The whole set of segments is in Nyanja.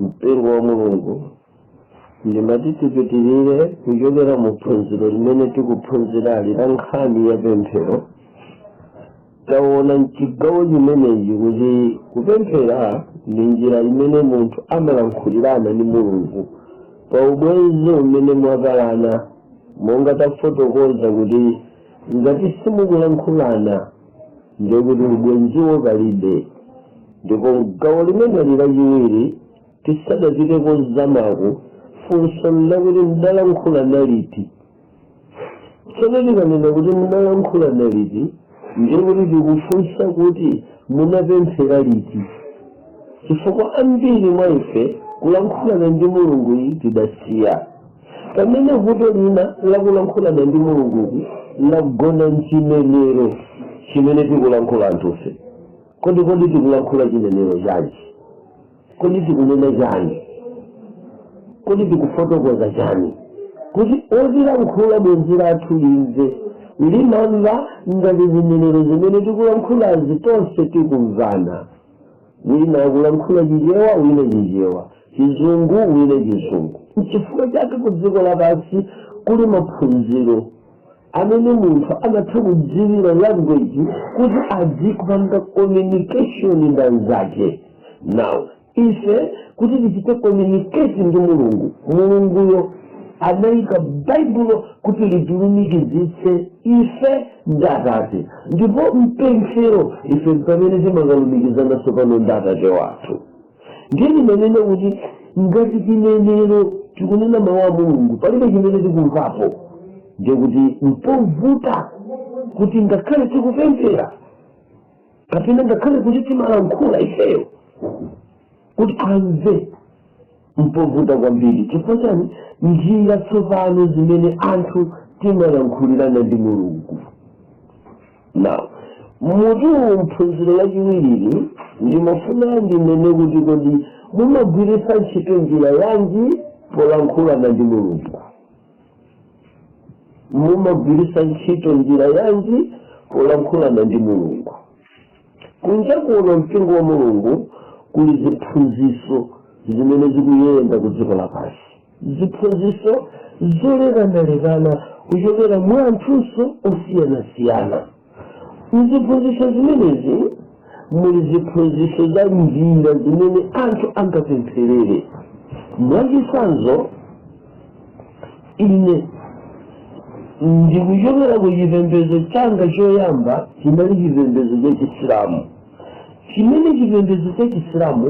Mpingo wa Mulungu, ndimati tipitirire kuchokera mu phunziro limene tikuphunzirali la nkhani ya pemphero. Taona mchigawo chimenechi kuti kupemphera ndi njira imene munthu amalankhulirana ndi Mulungu pa ubwenzi umene mwapalana, monga tafotokoza kuti ngati simukulankhulana ndiye kuti ubwenziwo palibe. Ndipo gawo limeneli lachiwiri, tisadapite kozamaku, funso lakuti mudalankhulana liti? Tsono tikanena kuti mudalankhulana liti, ndiye kuti tikufunsa kuti munapemphera liti, chifukwa ambiri mwa ife kulankhulana ndi Mulungu tidasiya. Pamene vuto lina lakulankhulana ndi Mulunguku lagona mchinenero chimene tikulankhula anthufe. Kodi tikulankhula chinenero chanji? Kodi tikunena chani? Kodi tikufotokoza chani kuti otilankhula bwenzi lathu limve? Limamva ngati zinenero zimene tikulankhulazi tonse tikumvana. Wina akulankhula Chichewa, wina Chichewa, Chizungu, wina Chizungu. Nchifukwa chake ku dziko lapansi kuli maphunziro amene munthu amatha kudziwira language kuti adzipanga communication ndi anzake. Now ife kuti tichite communicate ndi Mulungu, Mulunguyo anayika Baibulo kuti litilumikizitse ife ndi Atate, ndipo mpemphero ife pamene timakalumikizana tsopano ndi Atate wathu. Ndiye timanena kuti ngati chinenero tikunena mawu a Mulungu palibe chimene tikumvapo, ndiye kuti mpovuta kuti ngakhale tikupemphera kapena ngakhale kuti timalankhula ifeyo kuti amve, mpovuta kwambiri. Chifukwa chani? Njira tsopano zimene anthu timalankhulirana ndi Mulungu. Now mutu mphunziro lachiwiriri ndimafuna ndinene kuti kodi mumagwiritsa ntchito njira yanji polankhulana ndi Mulungu? Mumagwiritsa ntchito njira yanji polankhulana ndi Mulungu? Kunja kuno, mpingo wa Mulungu, kuli ziphunzitso zimene zikuyenda ku dziko lapansi, ziphunzitso zolekanalekana kuchokera mwa anthunso osiyanasiyana. Mziphunzitso zimenezi muli ziphunzitso za njira zimene anthu angapempherere. Mwachitsanzo, ine ndikuchokera ku chipembedzo changa choyamba chinali chipembedzo cha Chisilamu, chimene chipembedzo cha Chisilamu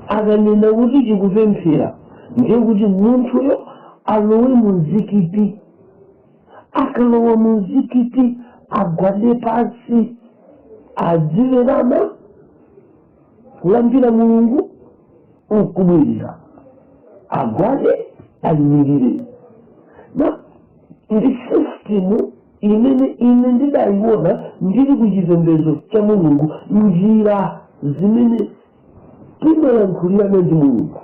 akanena kuti chikupemphera, ndiye kuti munthuyo alowe mu mzikiti. Akalowa mu mzikiti agwade pansi, adziwerama kulambira Mulungu, nkubwerera, agwade, ayimirire. Na ndi system imene ine ndidayiona ndili ku chipembedzo cha Mulungu, njira zimene timalankhulirana ndi Mulungu.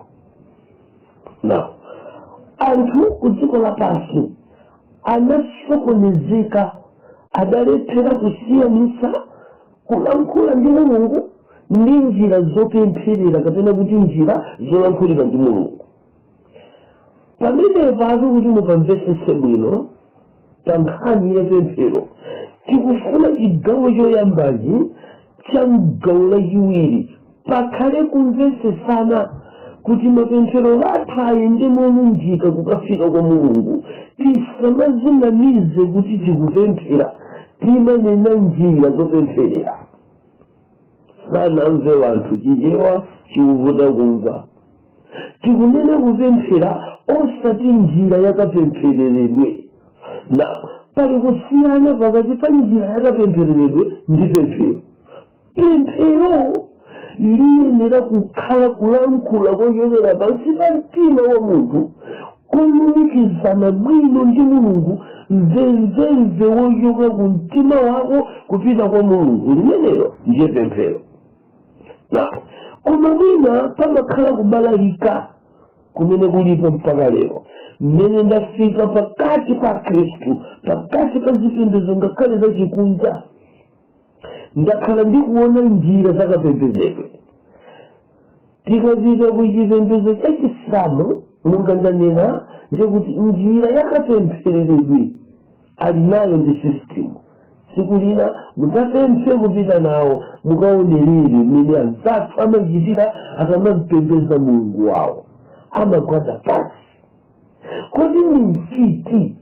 Now anthu ku dziko lapansi anasokonezeka, adalephera kusiyanitsa kulankhula ndi Mulungu ndi njira zopempherera kapena kuti njira zolankhulira ndi Mulungu. Pamenepo ati kuti mupamvetsetse bwino pa nkhani ya pemphero, tikufuna chigawo choyambachi cha mgawo lachiwiri pakhale kumvetsetsana kuti mapemphero athu ayende molunjika kukafika kwa Mulungu. Tisamazinamize kuti tikupemphera, timanena njira zopempherera. Sanamve wanthu, Chichewa chikuvuta kumva. Tikunena kupemphera osati njira yakapemphereredwe. Na pali kusiyana pakati pa njira yakapemphereredwe ndi pemphero. Pemphero liyenera kukhala kulankhula kochokera pansi pa mtima wa munthu, kolumikizana bwino ndi Mulungu, mvemvemve wochoka ku mtima wako kupita kwa Mulungu. Limenelo ndiye pemphero. Na koma mwina pamakhala kubalalika kumene kulipo mpaka lero, mmene ndafika pakati pa Khristu, pakati pa zipembedzo ngakhale zachikunja, ndakhala ndikuona njira zakapembedzedwe. Tikapita ku chipembedzo cha Chisilamu, monga ndanena, ndikuti njira yakapemphereredwe ali nayo ndi system. Tsiku lina mutapemphe kupita nawo, mukaonerere mmene anzathu amachitira akamapembedza Mulungu wawo. Amagwada pansi. Kodi ni mfiti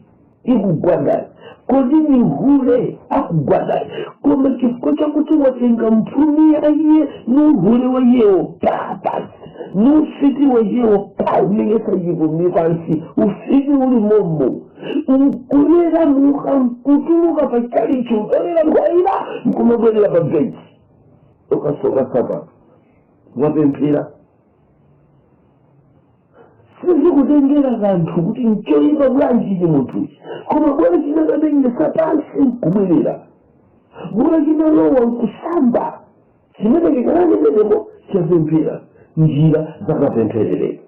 ikugwadayi? Kodi ni hule akugwadayi? Koma chifukwa chakuti watenga mphumi ya iye, ni uhule wayewo pa pansi, ni ufiti wayewo pa umenyesa chipumi pansi, ufiti uli momo, nkulera muka nkutuluka pa chalichi, utolera nkhwaira, nkumabwerera pa benchi, ukasoka sapato, wapemphera. Sizikutengera kanthu kuti nchoyipa bwanji chi munthuchi, koma bora chinakamenyesa pansi nkubwerera, bora chinalowa nkusamba, chimene chikananeneneko chapemphera. Njira zakapemphererera,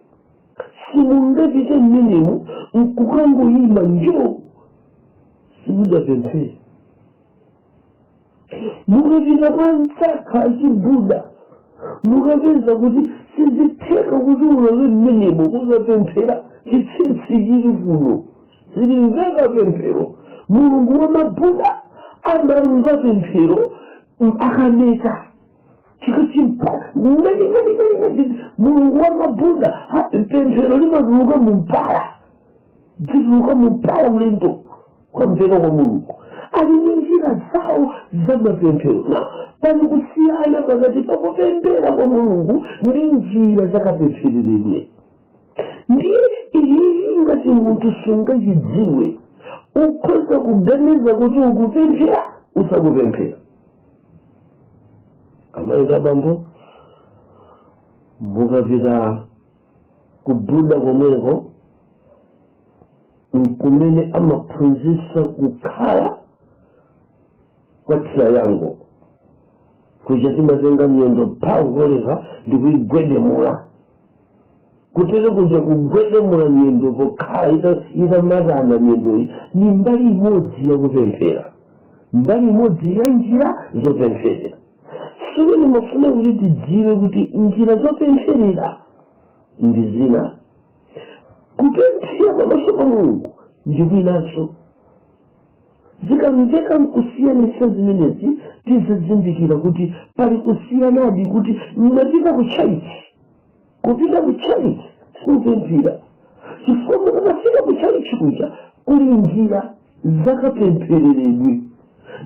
simungapite mmenemu nkukangoyima njo, simudapemphere. Mukapita kwa msakha achibuda, mukapeza kuti sizitheka kuti ulowe mmenemo kukapemphera chitsitsi chili kuno, silimveka pemphero. Mulungu wa Mabuda amamva pemphero akameta chikachimpa. Mulungu wa Mabuda, pemphero limatuluka mumpala, zituluka mumpala, ulendo kwamveka kwa Mulungu. Ali ndi njira zawo za mapemphero. Na pali kusiyana pakati pakupemphera kwa Mulungu ndi njira zakapemphereredwe. Ndiye iyi, ngati munthu sungachidziwe, ukhoza kuganiza kuti ukupemphera usakupemphera. Amayi, abambo, mukapita kubuda komweko, nkumene amaphunzitsa kukhala kwa triangle kuja, timatenga miyendo phakukoleka ndikuigwedemula kutere kuja, kugwedemula miyendo pokhala itamatana miyendoyi, ni mbali imodzi yakupemphera, mbali imodzi ya njira zopempherera. Sikuti mafuna kuti tidziwe kuti njira zopempherera ndi zina, kupemphera pamaso pa Mulungu ndi kwinanso. Zikamveka nkusiyanitsa zimenezi, tizazindikira kuti pali kusiyanadi, kuti mmapita ku chalichi, kupita ku chalichi sikupemphera, chifukwa mukakafika ku chalichi kuja kuli njira zakapemphereredwe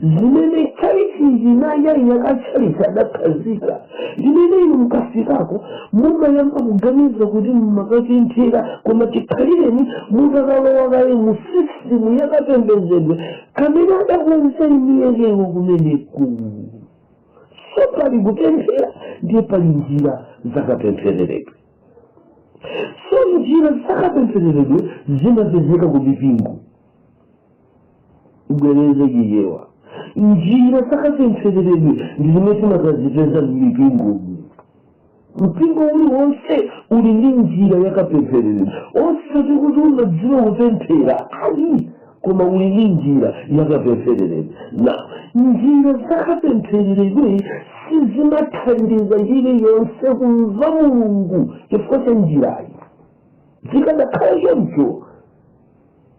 zimene chalichi chinayaiya kachalichi adakhazika, zimene inu mukafikako mumayamba kuganiza kuti mmakapemphera, koma chikhalireni mutakalowa kale mu system yakapembedzedwe kamene adakonza imiyekewo kumeneku. So pali kupemphera, ndiye pali njira zakapemphereredwe. So njira zakapemphereredwe zimapezeka ku mipingo. Ibwereze Chichewa: njira zakapemphereredwe ndi zimene timakazipeza m'mipingo. Mpingo uliwonse uli ndi njira yakapemphereredwe, osati kuti umadziwa kupemphera ayi, koma uli ndi njira yakapemphereredwe. Na njira zakapemphereredwe sizimathandiza chiliyonse kumva Mulungu chifukwa cha njirayi. Zikanakhala choncho,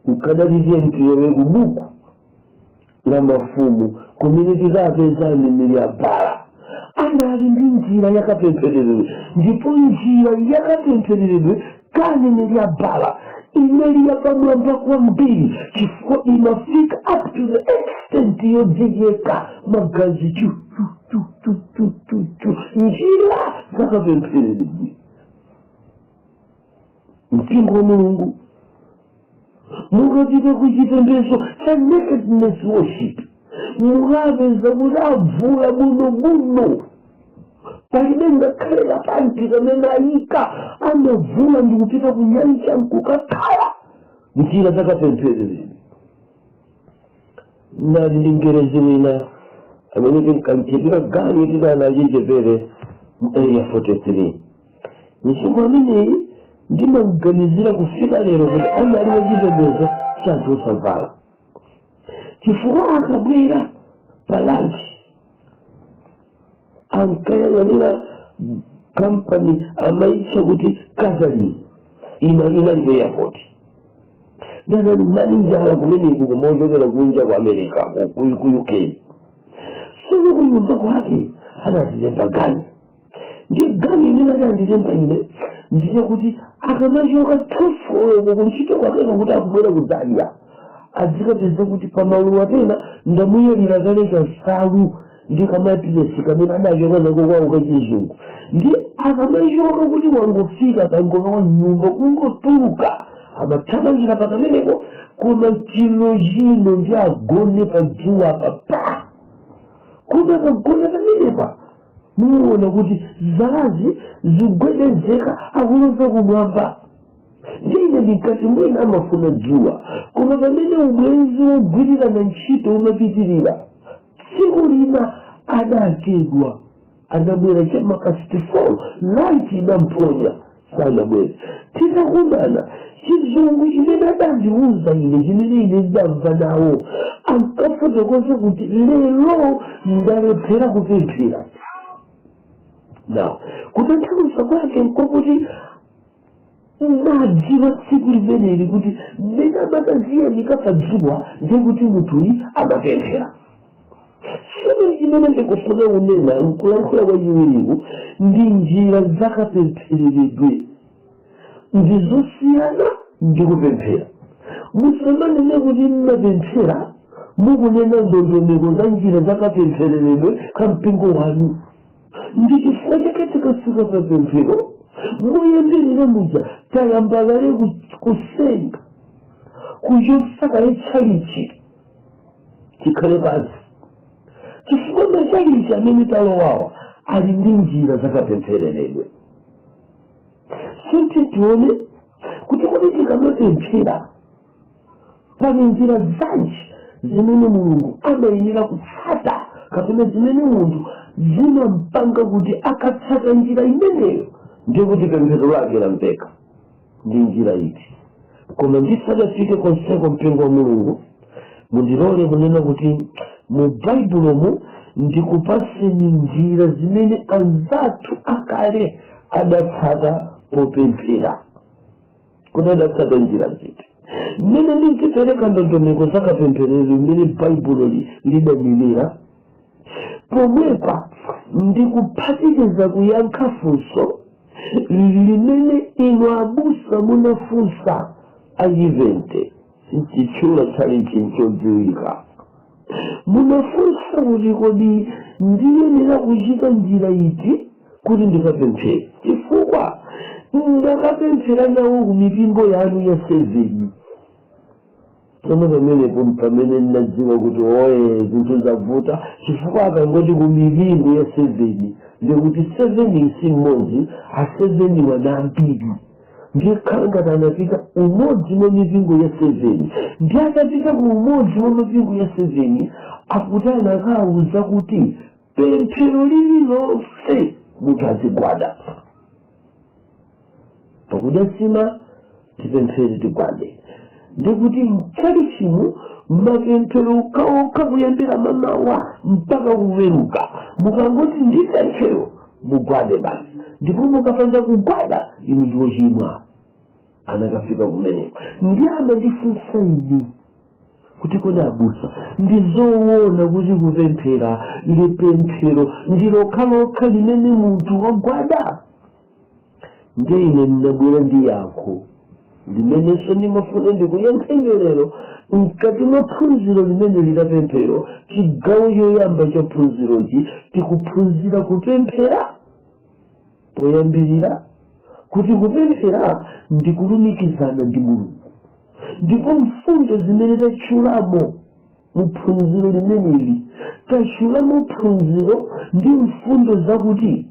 nkadalitiye mtiyowe ku buku la Mafumu kumene tikapeza aneneri abala anali ndi njira yakapemphereredwe, ndipo njira yakapemphereredwe ka aneneri abala inali yapamwamba kwambiri, chifukwa imafika up to the extent yodzicheka magazi chu chu chu chu chu chu chu. Njira zakapemphereredwe, mpingo wa Mulungu, mukapita ku chipembedzo cha nakedness worship, mukapeza kuti avula bwinobwino, palibe ngakhale kapanti kamene ayika, amavula ndikupita ku nyanja nkukakhala. Njira zakapemphereredwe. Ndali ndi Mngerezi wina amene tinkanchitira ganyu tidana achichepere mu Area 43. Mzungu ameneyi ndimamuganizira kufika lero kuti anali wachipembedzo cha anthu osavala, chifukwa akabwera pa lunch ankayang'anira Kampani amayitcha kuti Kazalin, ina inali ku airport. Ndanali manijala kumeneku, kumochokera kunja ku America, ku UK. Sono kunyumba kwake anatilemba ganyu, ndi ganyu imene adandilemba ine ndiye kuti akamachoka 12 koloko kuntchito kwakeko kuti akubwera kudzadya, adzikapeza kuti pamaluwa pena ndamuyalira kale kansalu ndi kamatiresi kamene adachoka nako kwawo kachizungu. Ndi akamachoka kuti wangofika, kangolowa mnyumba, kungotuluka, amathamangira pakameneko. Koma chino chino ndi agone pa dzuwa pa, koma akagona pamenepa muona kuti zalazi zigwedezeka, akuloza kumwamba. Ndine ndikati mwina amafuna dzuwa. Koma pamene ubwenzi wogwirirana ntchito umapitirira, tsiku lina adachedwa, adabwera chama past 4, light idamponya, sanabwere. Titakumana, chizungu chimene adandiuza ine, chimene ine ndamva nawo, ankafotokoza kuti lero ndalephera kupemphera. Now, kutanthauza kwake nkokuti nadziwa tsiku limeneli kuti mmene amakaziyanika pa dzuwa ndikuti munthuyi amapemphera. Tsono chimene ndikufuna kunena nkulankhula kwachiwiriku, ndi njira zakapemphereredwe ndi zosiyana ndi kupemphera. Musamanene kuti mmapemphera, mukunena ndondomeko za njira zakapemphereredwe ka mpingo wanu. Ndi chifukwa chake tikafika pa pemphero, moyambirira muja tayamba kale kusenga, kuchotsa kale tchalichi chikhale pansi, chifukwa machalichi amene talowawa ali ndi njira zakapemphereredwe. Sinti tione kuti kodi tikamapemphera pali njira zanji zimene Mulungu amayenera kutsata, kapena zimene munthu zimampanga kuti akatsata njira imeneyo ndiye kuti pemphero lake lamveka, ndi njira iti? Koma ndisadafike konseko, mpingo wa Mulungu, mundilole kunena kuti mu Baibulomu ndikupaseni njira zimene anzathu akale adatsata popemphera, kuti adatsata njira ziti. Mmene ndinzipereka ndondomeko zakapempherero mmene Baibulo lidanenera, pomwepa ndikuphatikiza kuyankha funso limene inu abusa munafunsa achivente. Chitchula chali chodziwika. Munafunsa kuti kodi ndiyenera kuchita njira iti kuti ndikapemphere, chifukwa ndakapemphera nawo ku mipingo yanu ya 7. Tsono pamenepo pamene ndinadziwa kuti oye, zinthu zavuta, chifukwa akangoti ku mipingo ya 7, ndikuti 7 si mmodzi, a 7 wana ambiri. Ndikhala ngati anapita umodzi mwa mipingo ya 7, ndi atapita ku umodzi mwa mipingo ya 7, akuti anakawuza kuti pemphero lililonse munthu azigwada. Pakudya nsima tipemphere tigwade, ndikuti mchalichimu mapemphero okhaokha kuyambira mamawa mpaka kuweruka, mukangoti ndi pemphero mugwade basi, ndipo mukapanda kugwada inu ndiwochimwa. Anakafika kumeneko ndi amandifunsa ine kuti kodi abusa, ndizoona kuti kupemphera ndi pemphero ndi lokhalokha limene munthu wagwada? Ndi ine ndinabwera ndi yankho limenenso ndimafuna ndikuyankheni lero mkati mwa phunziro limene lila pemphero. Chigawo choyamba cha phunzirochi tikuphunzira kupemphera poyambirira, kuti kupemphera ndi kulumikizana ndi Mulungu. Ndipo mfundo zimene tatchulamo mu phunziro limeneli, tatchulamo phunziro ndi mfundo zakuti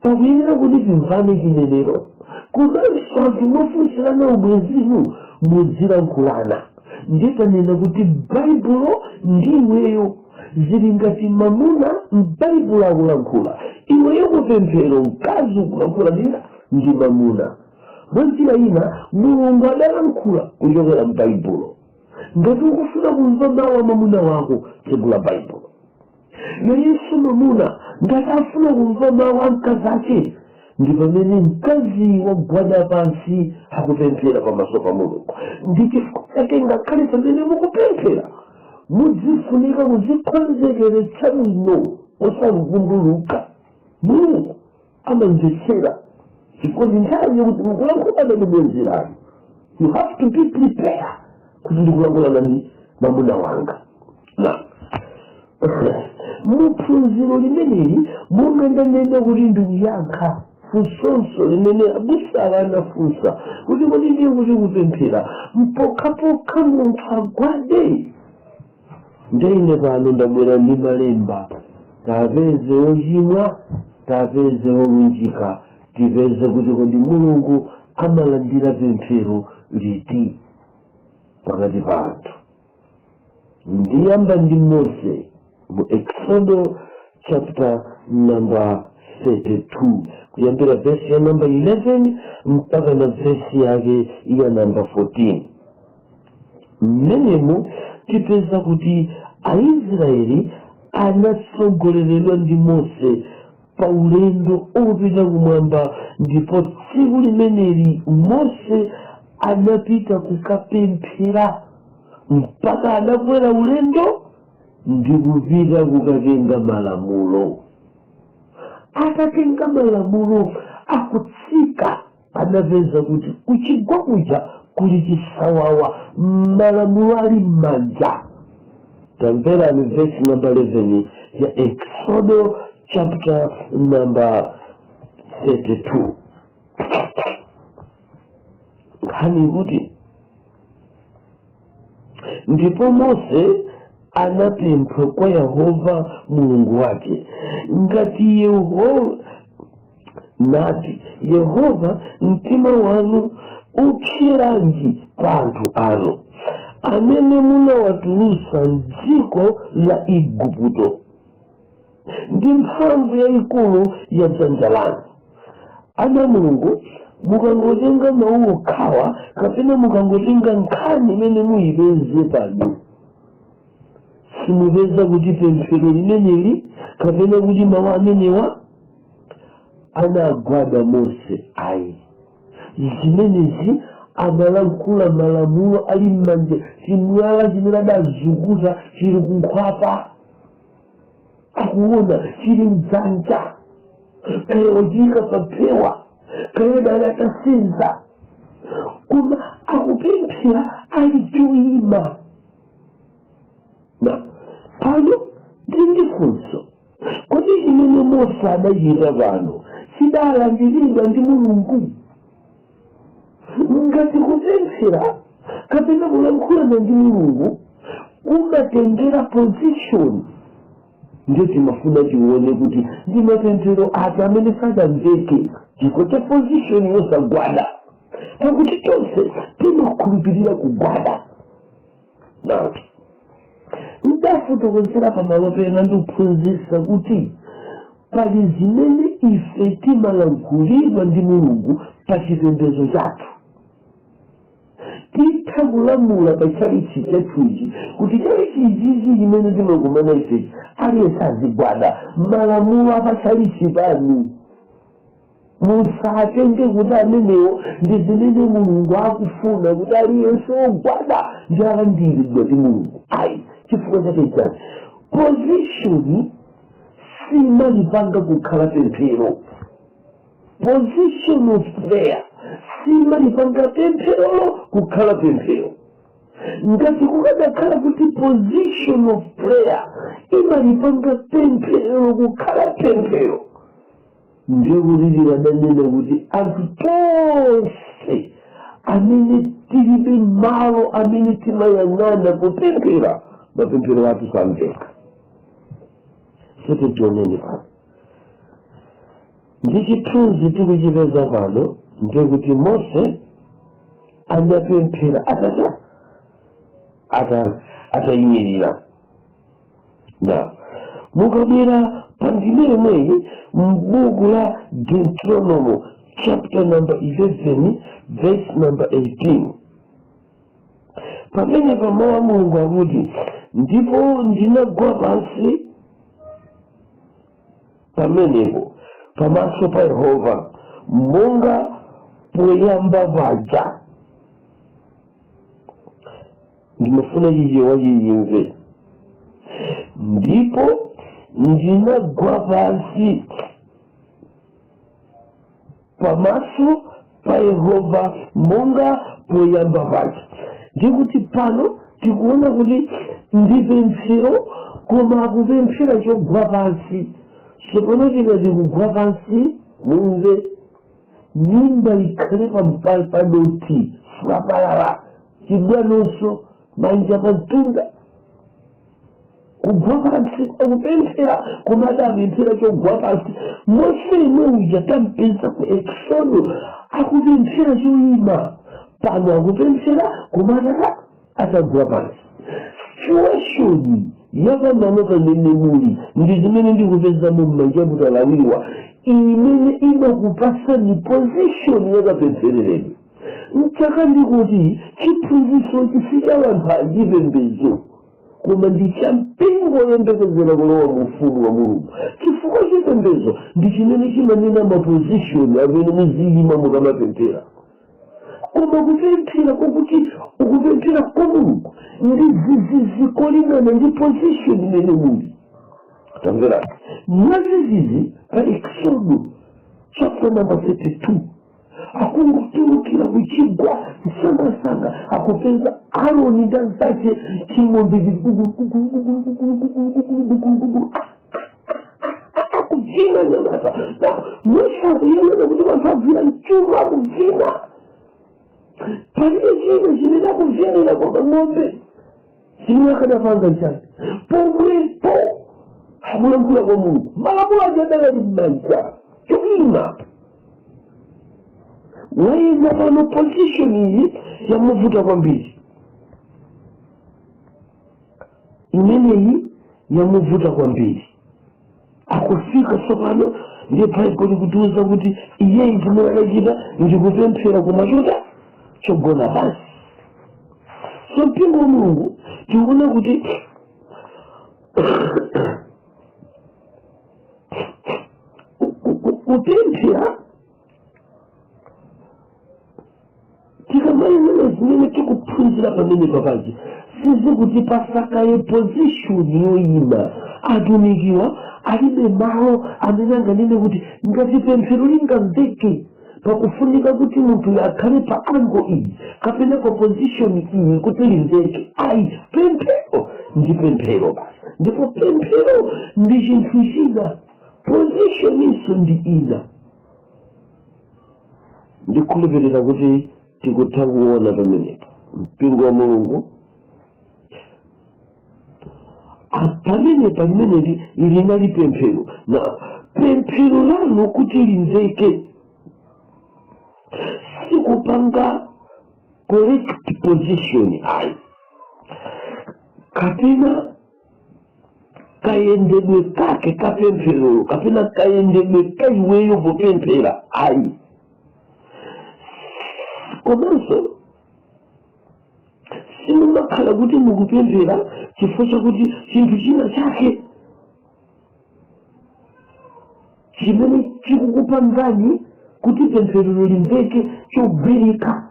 pakuyenera kuti timvane chinenero, komanso anthu mofunsirana ubwezinu muzilankhulana. Nditanena kuti Baibulo ndi iweyo zili ngati mamuna m'Baibulo akulankhula, iweyo kupemphero mkazi ukulankhula ndi mamuna. Mwa njira ina, Mulungu adalankhula kuchokera m'Baibulo. Ngati ukufuna kumva mawu a mamuna wako, tsegula Baibulo. Nayenso mamuna ngati afuna kumva mawu a mkazi ake. Ndi pamene mkazi wagwada pansi akupemphera pamaso pa Mulungu. Ndi chifukwa chake ngakhale pamene mukupemphera mudzifunika kuzikonzekeretsa bwino, osangunduluka. Mulungu amamvetsera chifukwa ndi nthawi yokuti mukulankhulana ndi bwenzi lanu. You have to be prepared kuti ndikulankhulana ndi mwamuna wanga. Na muphunziro limeneli, monga ndanena kuti ndikuyankha funsonso limene abusa anafunsa kuti kodi ndiye kuti kupemphera mpokhapokha munthu agwade? Ndeine pano ndabwera ndi malemba, tapeze ochimwa, tapeze olunjika, tipeze kuti kodi Mulungu amalandira pemphero liti pakati pa anthu. Ndiyamba ndi Mose mu Exodo chapter number 32, kuyambira vesi ya number 11 mpaka na vesi yake ya number 14. Mmenemu tipeza kuti Aisraeli anatsogoleredwa ndi Mose pa ulendo opita kumwamba, ndipo tsiku limeneli Mose anapita kukapemphera mpaka anakwera ulendo ndi kupita kukatenga malamulo. Atatenga malamulo, akutsika, anapeza kuti kuchigwa kuja kuli chisawawa, malamulo ali m'manja. Tamverani verse number 11 ya Exodo chapter number 32. Nkhani ikuti, "Ndipo Mose anapempha kwa Yehova Mulungu wake ngati Yehova, nati, 'Yehova, mtima wanu upseranji pa anthu anu, amene munawatulutsa mdziko la Igupto ndi mphamvu yayikulu ya dzanja lanu?'" Ana Mulungu, mukangotenga mawu okhawa kapena mukangotenga nkhani imene muyipeze pano, simupeza kuti pemphero limeneli kapena kuti mawu amenewa anagwada Mose, ayi. Zimenezi amalankhula malamulo ali m'manja, chimwala chimene adazukuta chili kunkhwapa, akuona chili mdzanja, kaya wachiyika pa phewa, kaya dali atasenza, koma akupemphera ali choyima. Na pano ndili ndi funso: kodi chimene Mose adachita pano chidalandiridwa ndi Mulungu? Ngati kupemphera kapena kulankhulana ndi Mulungu kumatengera position, ndiye timafuna tione kuti ndi mapemphero ati amene sadamveke chifukwa cha position yosagwada, pakuti tonse timakhulupirira kugwada. Na ndafotokozera pamalo pena ndikuphunzitsa kuti pali zimene ife timalankhulidwa ndi Mulungu pa chipembedzo chathu. Titha kulamula pa chalichi chathuchi kuti chalichi ichichi chimene timakumana ifechi, aliyense azigwada. Malamulo apachalichi panu musatenge kuti amenewo ndi zimene Mulungu akufuna, kuti aliyense wogwada ndi alandiridwa ndi Mulungu, ayi. Chifukwa chake chani? Position simalipanga kukhala pemphero. Position of prayer simalipanga pempherolo kukhala pemphero. Ngati kukadakhala kuti position of prayer imalipanga pemphero kukhala pemphero, ndiye kuti tikadanena kuti anthu tonse amene tilibe malo amene timayang'ana kupemphera, mapemphero athu samveka. Sote tionene pano ndi chithunzi tikuchipeza pano, ndiye kuti Mose anapemphera atata ata atayimirira. Na mukabwera pa ndime yomweyi m'buku la Deuteronomy chapter number 11 verse number 18, pamene pamawu a Mulungu akuti, "Ndipo ndinagwa pansi pamenepo pamaso pa Yehova." Monga poyamba paja. Ndimafuna Chichewa chiyimve. Ndipo ndinagwa pansi pamaso pa Yehova monga poyamba paja. Ndikuti pano tikuona kuti ndi pemphero, koma akupemphera chogwa pansi. Tsopano tikati kugwa pansi, mumve, mimba ikhale padothi fwapalala, chibwanonso, manja pamtunda, kugwa pansi. Akupemphera, koma adapemphera chogwa pansi. Mose yemwe uja tampeza ku Exodo akupemphera choyima, pano akupemphera koma atagwa pansi. Situation yapamalo pamene muli ndi zimene ndikupezamo m'machaputala awiriwa, imene imakupasani position yakapemphereredwe. Mchaka ndikuti chiphunzitsochi si cha anthu achipembedzo, koma ndi cha mpingo woyembekezera kulowa mu ufumu wa Mulungu, chifukwa chipembedzo ndi chimene chimanena maposition amene muziyima mukamapemphera. Koma kupemphera kwakuti ukupemphera kwa Mulungu ndi zizizi kolingana ndi position imene muli. Tamverani, mwazizizi pa Exodo chapter number 32, akungotulukira kuchigwa msangasanga, akupeza Aroni ndi anzake, ching'ombe chili akuvina. Nyamata Mose akuyang'ana kuti anthu avina mchuma, akuvina, palibe china chimene akuvinira koma ng'ombe. Chimene akadapanga chani pomwepo? Akulankhula kwa Mulungu, malamulo ake adakali m'manja, choima wayima pano. Position iyi yamuvuta kwambiri, imeneyi yamuvuta kwambiri. Akufika tsopano, ndiye Baibulo likutiuza kuti iyeyi chimene adachita ndikupemphera kumachota chogona pansi. So mpingo wa Mulungu, tikuona kuti kupemphera, tikamayang'ana zimene tikuphunzira pamene papachi, sizikuti pasakaye position yoyima. Atumikiwa alibe malo amene anganene kuti ngati pemphero lingamveke pakufunika kuti munthu akhale pa angle iyi kapena pa position iyi kuti limveke. Ayi, pemphero ndi pemphero basi, ndipo pemphero ndi chinthu china, positioninso ndi ina. Ndikhulupirira kuti tikutha kuona pamenepo, mpingo wa Mulungu. Pamene pameneli linali pemphero, na pemphero lanu kuti limveke sikupanga correct position ayi, kapena kayendedwe kake kapempherolo, kapena kayendedwe kaiweyo popemphera ayi. Komanso simumakhala kuti mukupemphera chifukwa chakuti chinthu china chake chimene chikukupangani kuti pemphero limveke chogwirika,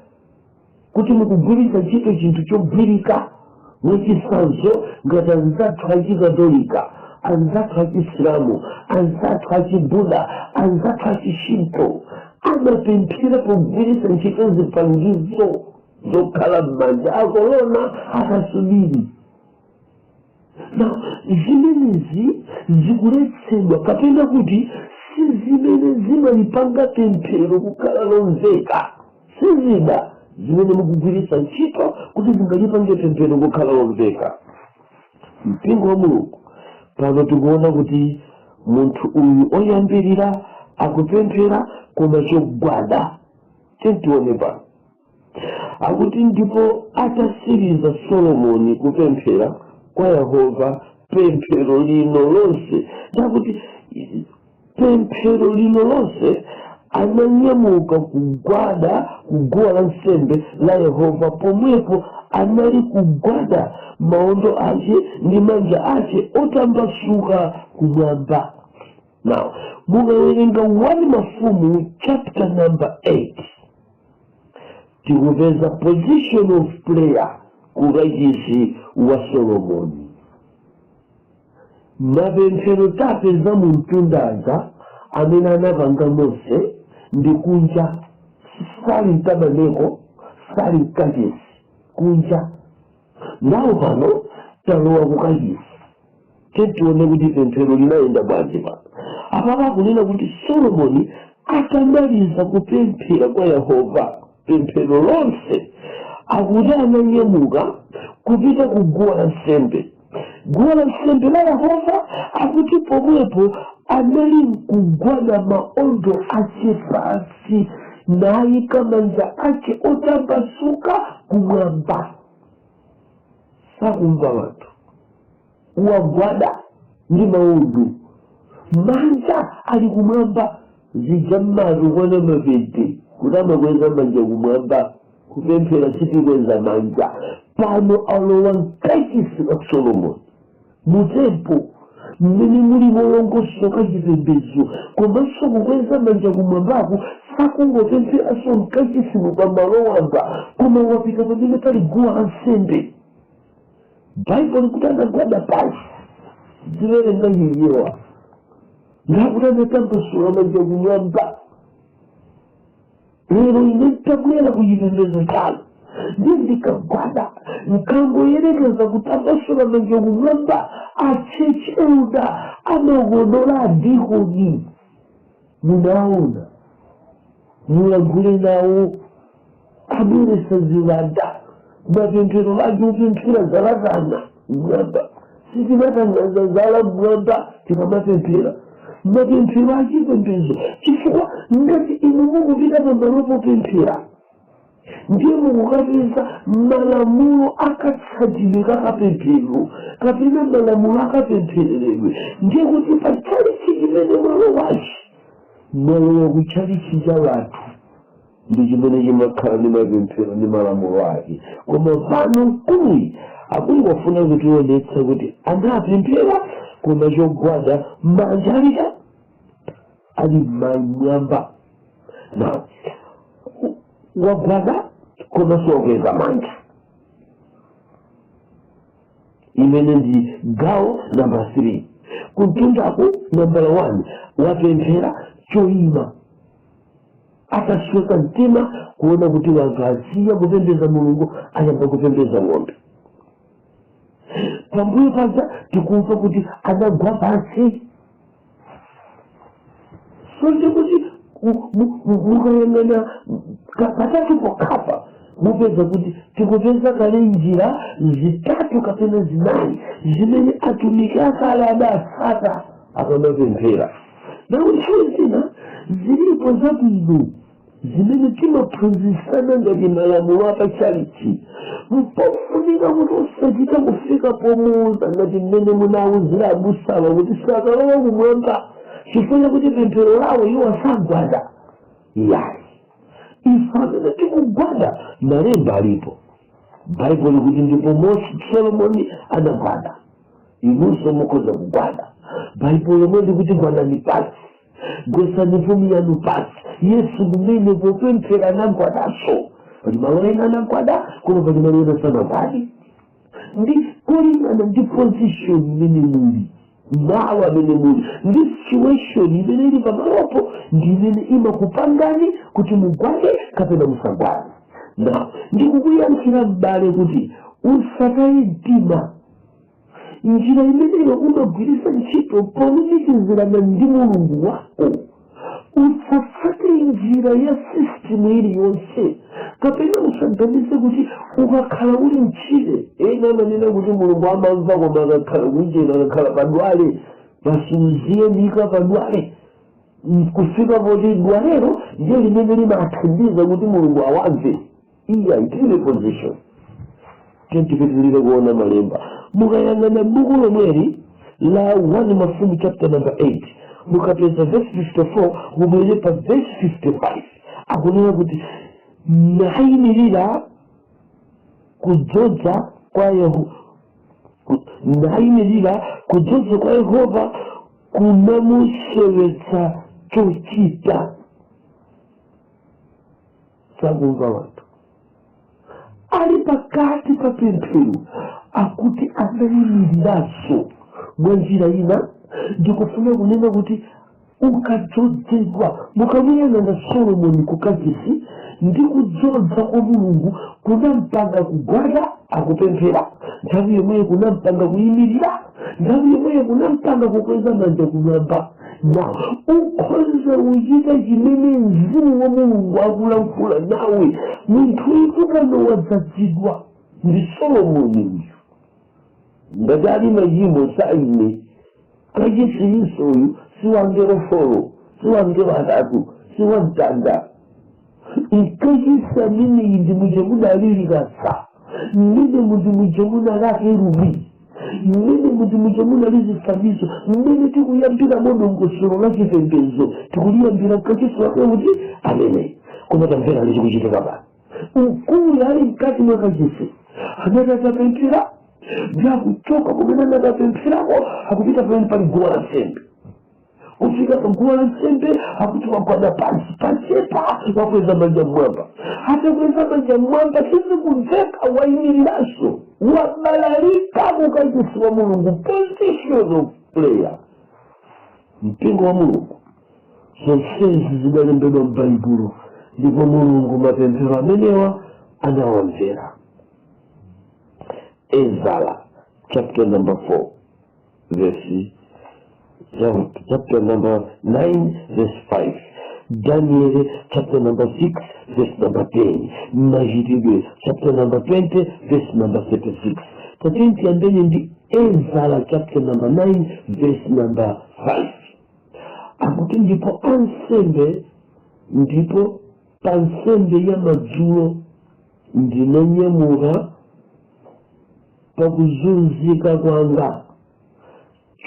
kuti mukugwiritsa ntchito chinthu chogwirika. Mwachitsanzo, ngati anzathu Achikatolika, anzathu Achisilamu, anzathu Achibuda, anzathu Achishinto amapemphera pogwiritsa ntchito zipangizo zokhala m'manja, akolona, akasubiri. Na zimenezi zikuletsedwa, kapena kuti si zimene zimalipanga pemphero kukhala lomveka. Sizida zimene mukugwiritsa ntchito kuti zingalipange pemphero kukhala lomveka. Mpingo wa Mulungu, pano tikuona kuti munthu uyu oyambirira akupemphera koma chogwada. Tione pano, akuti, "Ndipo atasiriza Solomoni kupemphera kwa Yehova pemphero lino lonse," ndakuti pemphero lino lonse, "ananyamuka kugwada kuguwa la nsembe la Yehova, pomwepo anali kugwada, maondo ache ndi manja ache otambasuka kumwamba." Now mukawerenga 1 Mafumu chapter number 8, tikupeza position of prayer kukachisi wa Solomoni. Mapemphero tapeza mu mtundaza amene anapanga Mose ndi kunja, sali mtabaneko, sali mkachisi, kunja. Nawo pano talowa kukachisi, tione kuti pemphero linayenda bwanji. Pano apapa akunena kuti Solomoni atamaliza kupemphera kwa Yehova pemphero lonse, akuti ananyamuka kupita ku guwa la nsembe, guwa la nsembe la Yehova. Akuti pomwepo anali mkugwada maondo ache pansi, nayika manja ache otambasuka kumwamba. Sakumva wanthu, wagwada ndi maondo, manja ali kumwamba. Zija mmatu kwana mapete kuti amakweza manja kumwamba kupemphera, sitikweza manja. Pano alowa mkachisi wa Solomoni, mu temple mmene muli molongosoka chipembedzo, komanso kukweza manja kumwambako. Sakungopempheranso mkachisimu pamalo wamba, koma wapita pamene pali guwa la nsembe. Baibulo kuti anagwada pansi, ziwerenga Chichewa, ngakuti anatambasula manja kumwamba. Lero ine ntabwera ku chipembedzo chanu, ndi ndikagwada, nkangoyerekeza kutambasula manja kumwamba, a church elder amakodola adikoni. Munaona, mulankhule nawo, abweresa ziwanda. Mapemphero ake upemphera zalatana mwamba, sitimatangaza zala mwamba tikamapemphera mapemphero achipembedzo, chifukwa ngati inu mukupita pamalo popemphera, ndiye mukukapeza malamulo akatsatidwe kakapemphero kapena malamulo akapemphereredwe. Ndiye kuti pa chalichi chimene mwalowachi, mwalowa ku chalichi cha wanthu, ndi chimene chimakhala ndi mapemphero ndi malamulo ake. Koma pano mkuluyi akungofuna kutionetsa kuti anapemphera, koma chogwada, manja alika ali mwamba. Na wagwada koma siwakweza manja, imene ndi gawo namba 3. Kumtundaku nambala 1, wapemphera choyima atasweka mtima kuona kuti wanthu asiya kupembeza Mulungu, ayamba kupembeza ng'ombe. Pambuyo paja tikumva kuti anagwa pansi. So ndikuti mukayang'ana patatu pokhapa, mupeza kuti tikupeza kale njira zitatu kapena zinayi zimene atumiki akale adatsata akamapemphera. Nawo nthawi zina zilipo zabwino zimene timaphunzitsana ngati malamulo apachalichi. Mpofunika kuti usachita kufika pomuuza ngati mmene munawuzira abusawa kuti sakalowa kumwamba chifukwa chakuti pemphero lawo iwo asagwada. Yayi, ife amene tikugwada, malemba alipo. Baibulo kuti ndipo Mose, Solomoni anagwada, inunso mukhoza kugwada. Baibulo lomwe ndikuti gwadani pansi, gwesani mphumi yanu pansi. Yesu kumene popemphera anagwadanso. Pali malo ena anagwada, koma pali malo ena sanagwade, ndi kulingana ndi position imene muli, malo amene muli, ndi situation imene ili pamalopo, ndi imene imakupangani kuti mugwade kapena musagwade. Na ndikukuyankhira m'bale kuti usataye mtima. Njira imeneyo umagwiritsa ntchito polumikizirana ndi Mulungu wako. Usatsate njira ya system iliyonse, kapena usaganize kuti ukakhala uli mtchire. Ena amanena kuti Mulungu amamva koma akakhala kunjena, akakhala padwale pasuziyemika padwale, kufika poti dwalero ndiye limene limathandiza kuti Mulungu awamve. Iya, itilibe position. Tipitilire kuona malemba. Mukayang'ana buku lomweli la 1 Mafumu chapter number 8, mukapeza verse 54, mubwere pa verse 55, akunena kuti nayimirira kudzodza kwa Yehova. Kunamusowetsa chochita. Sakumva wanthu. Ali pakati pa pemphero, akuti anayimiriranso. Mwa njira ina, ndikufuna kunena kuti ukadzozedwa, mukamuyang'ana Solomoni kukachisi, ndi kudzodza kwa Mulungu kunampanga kugwada akupemphera, nthawi yomweyo kunampanga kuyimirira, nthawi yomweyo kunampanga kukweza manja kumwamba. Na ukhoza kuchita chimene mzimu wa Mulungu akulankhula nawe. Munthu uyu pano wadzazidwa ndi Solomoni uyu. Ngati ali machimo saine kachisiyiso, uyu si wangelo four, si wangelo atatu, si wamtanda. Ikachisi ameneyi ndi muja munali likasa, mmene mundi muja munali akerubi, mmene mundi muja munali zifanizo, mmene tikuyambira modongosolo la chipembedzo, tikuliyambira mkachisi wake kuti amene. Koma tamvera lichikuchitika pano. Mkulu ali mkati mwa kachisi, anati atapemphera, ndi akuchoka kumene anakapempherako, akupita pamene pali guwa la nsembe. Kufika pa guwa la nsembe, akuti wagwada pansi pachepa, wakweza manja mmwamba. Atakweza manja mmwamba, sizikumveka, wayimiriranso, wabalalika kukachisi wa Mulungu. Position of prayer. Mpingo wa Mulungu, zonsezi zidalembedwa m'Baibulo, ndipo Mulungu mapemphero amenewa anawamvera. Ezara chapter number 4 verse, chapter number 9 verse 5, Daniel chapter number 6 verse number 10, Machitidwe chapter number 20 verse number 36. Tatiyeni tiyambeni ndi Ezara chapter number 9 verse number 5. Akuti, ndipo ansembe, ndipo pa nsembe ya madzulo ndinanyamuka pakuzunzika kwanga,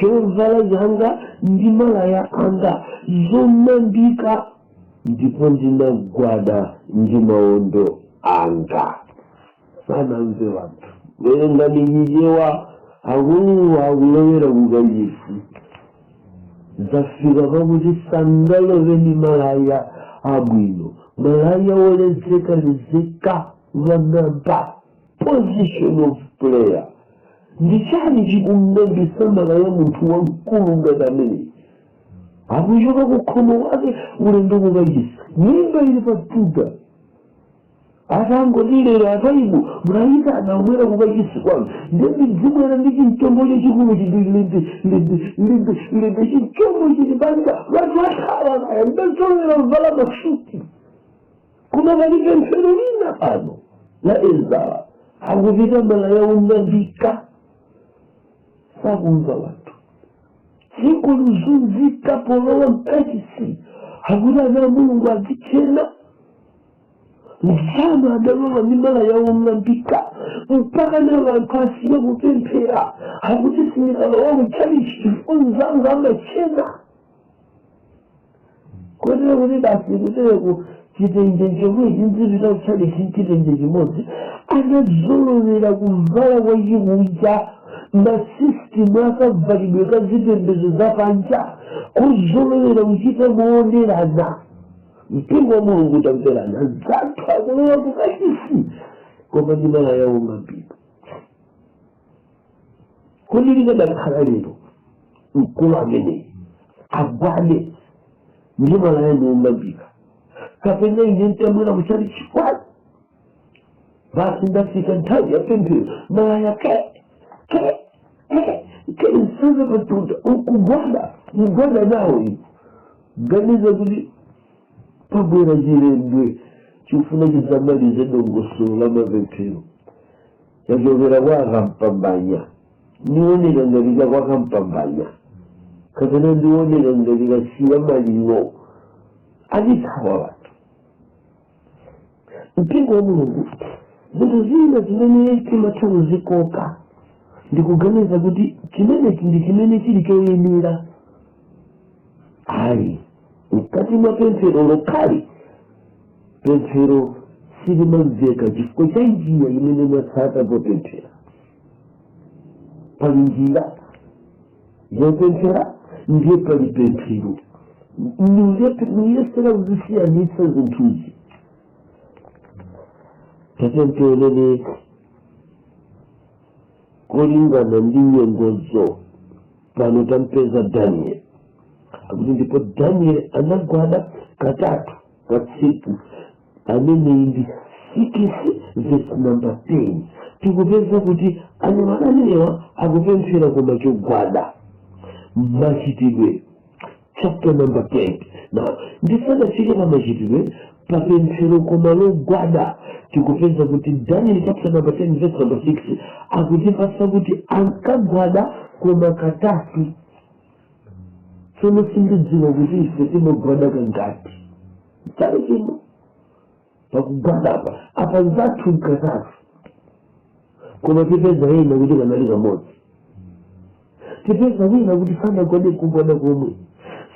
chovala changa ndi malaya anga zong'ambika, ndipo ndinagwada ndi mawondo anga. Sanamve wanthu. Werengani Chichewa. Akuluwa akulowera kukachisi, zafika pakuti sangalowe ni malaya abwino, malaya wolezeka-lezeka, wang'amba. Position of prayer. Ndi chani chikung'ambisa malaya munthu wamkulu ngati amene akuchoka kukhomo kwake ulendo kukachisi? Nyimba ili patuta, atangotilera ataibu mnayitana abwera kukachisi kwanu, ndiye ndidzibwera ndi chimchombo chachikulu chindi lindi lindi lindi, chimchombo chili panja, vanthu athawa. Kaya ndazolowera kuvala masuti, koma pali pemphero lina pano la Ezara, akupita malaya ong'ambika. Sakumva wanthu. Dziko luzunzika polowa mkachisi, akuti ana Mulungu azichena. Mfano adalowa ndi malaya ong'ambika, mpaka na vanthu asiye kupemphera, akuti sindikalowa kutchalichi chifukwa mzanga amachena. Kotero kuti basi kutereko chitenje chomwe chinzipita kutchalichi nchitenje chimodzi. Anazolowera kuvala kwa chikunja, masystem akavalidwe ka zipembedzo zapanja, kuzolowera kuchita moonerana. Mpingo wa Mulungu, tamverana. Zathu akulowa kukachisi koma ndi malaya ong'ambika. Kodi likadakhala lero, mkulu ameneyi agwade ndi malaya ndi ong'ambika, kapena ine ntabwera kuchalichi kwanu, basi ndafika nthawi ya pemphero, malaya ke ke ke ke, nsaza patunda, ukugwada, mgwada nawo ino, ganiza kuti pabwera chilembwe chikufuna chidzamalize dongosolo la mapemphero, chachokera kwa akampambanya, ndioneka ngati cha kwa kampambanya, kapena ndioneka ngati kasiya maliro, atithawa wanthu. Mpingo wa Mulungu, zinthu zina zimene timatha kuzikoka ndikuganiza kuti chimenechi ndi chimene chili choyenera, ayi. Mkati mwa pemphero lokhali, pemphero silimamveka chifukwa cha njira imene mwatsata popemphera. Pali njira yopemphera. Ndiye pali pemphero. Niyesera kuzisiyanitsa zinthuzi. Tatentionene kolingana ndi nyengozo. Pano tampeza Daniel, akuti ndipo Daniel anagwada katatu pa tsiku. Ameneyi ndi 6 verse number 10. Tikupeza kuti anyamata amenewa akupemphera koma chogwada. Machitidwe chapter number 20. Now, ndisanafike pa Machitidwe, papemphero koma logwada, tikupeza kuti Daniel chapter number 10 verse number 6 akutipasa kuti ankagwada koma katatu. Tsono sindidziwa kuti ife timagwada kangati chali chino. Pakugwadapa apa nzathu nkatatu, koma tipeza ena kuti kanali kamodzi, tipeza wina kuti sanagwade kugwada komwe.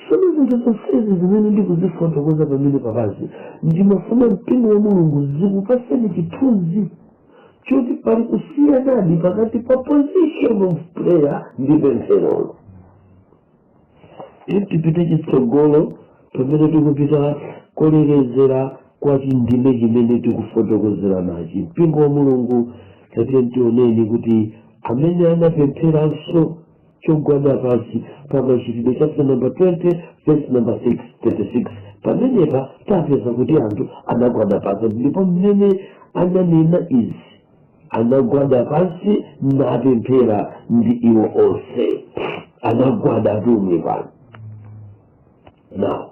Tsono zinthu zonsezi zimene ndikuzifotokoza pamene papazi, ndimafuna, mpingo wa Mulungu, zikupaseni chithunzi choti pali kusiyanadi pakati pa position of prayer ndi pempherolo. Tipite chitsogolo pamene tikupita kolekezera kwa chindime chimene tikufotokozera nachi. Mpingo wa Mulungu, tatiye tioneni kuti amene anapempheranso chogwada pansi pa Machitidwe chapter number 20 verse number 6 36. Pamenepa tapeza kuti anthu anagwada pansi, ndipo mmene ananena izi anagwada pansi napemphera ndi iwo onse. Anagwada atumwi pano. Now,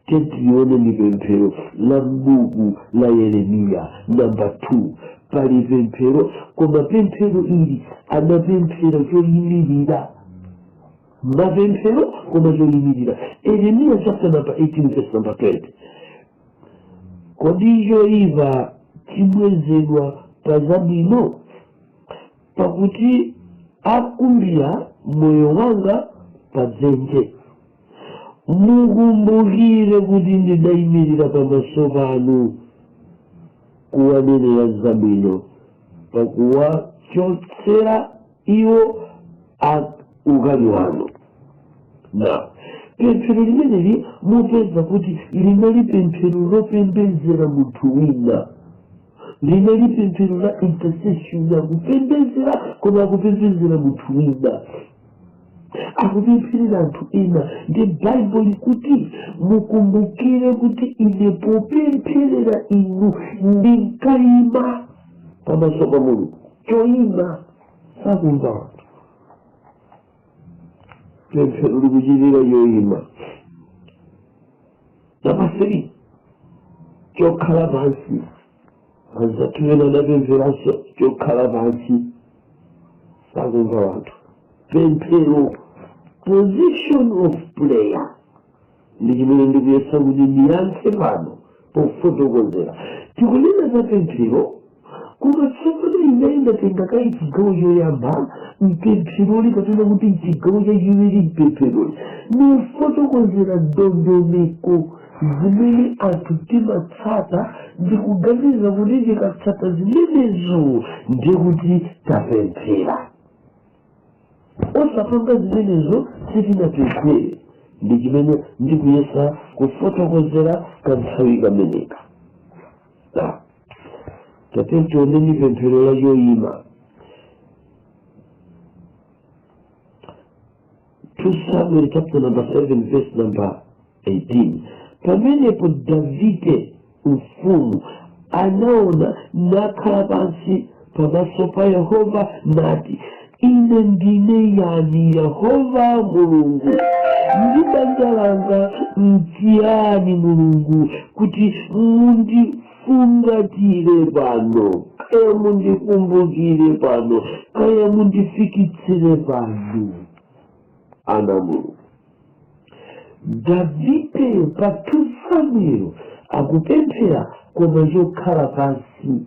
tiyeni ni pemphero la m'buku la Yeremiya number 2. Pali pemphero, koma pemphero ili anapemphera choyimirira. Mapemphero koma choyimirira. Yeremiya chapter number 18 verse number 20. Kodi choyipa chibwezedwa pa zabwino? Pakuti akumbira moyo wanga pa dzenje. Mukumbukire kuti ndidayimirira pamaso panu kuwanenera zabwino, pakuwachotsera iwo ukali wanu. Na pemphero limeneli mupeza kuti linali pemphero lopembedzera munthu wina, linali pemphero la intercession. Akupembedzera, koma akupembedzera munthu wina, akupempherera anthu ena. Ndi Baibulo likuti mukumbukire kuti ine popempherera inu ndinkayima pamaso pa Mulungu choyima. Sakumva anthu, pemphero likuchitika choyima. Number 3, chokhala pansi. Anzathu ena anapempheranso chokhala pansi, sakumva wanthu. Pemphero, position of prayer, ndi chimene ndikuyesa kuti ndiyankhe pano pofotokozera. Tikunena za pemphero, koma tsopano ine ndatenga kayi chigawo choyamba mpempheroli, kapena kuti chigawo chachiwiri mpempheroli, nifotokozera ndondomeko zimene anthu timatsata ndi kuganiza kuti tikatsata zimenezo ndiye kuti tapemphera. Osapanga zimenezo sitinapemphere. Ndi chimene ndikuyesa kufotokozera kanthawi kameneka. Tate, tioneni pemphero la choyima. 2 Samuel chapter number 7 verse number 18. Pamenepo Davide mfumu anaona nakhala pansi pamaso pa Yehova nati, "Ine ndine yani, Yehova Mulungu, ndi banja langa nchiyani, Mulungu, kuti mundifungatire pano, kaya mundikumbukire pano, kaya mundifikitsire pano?" Ana Mulungu, Davide pa 2 Samuel akupemphera koma chokhala pansi.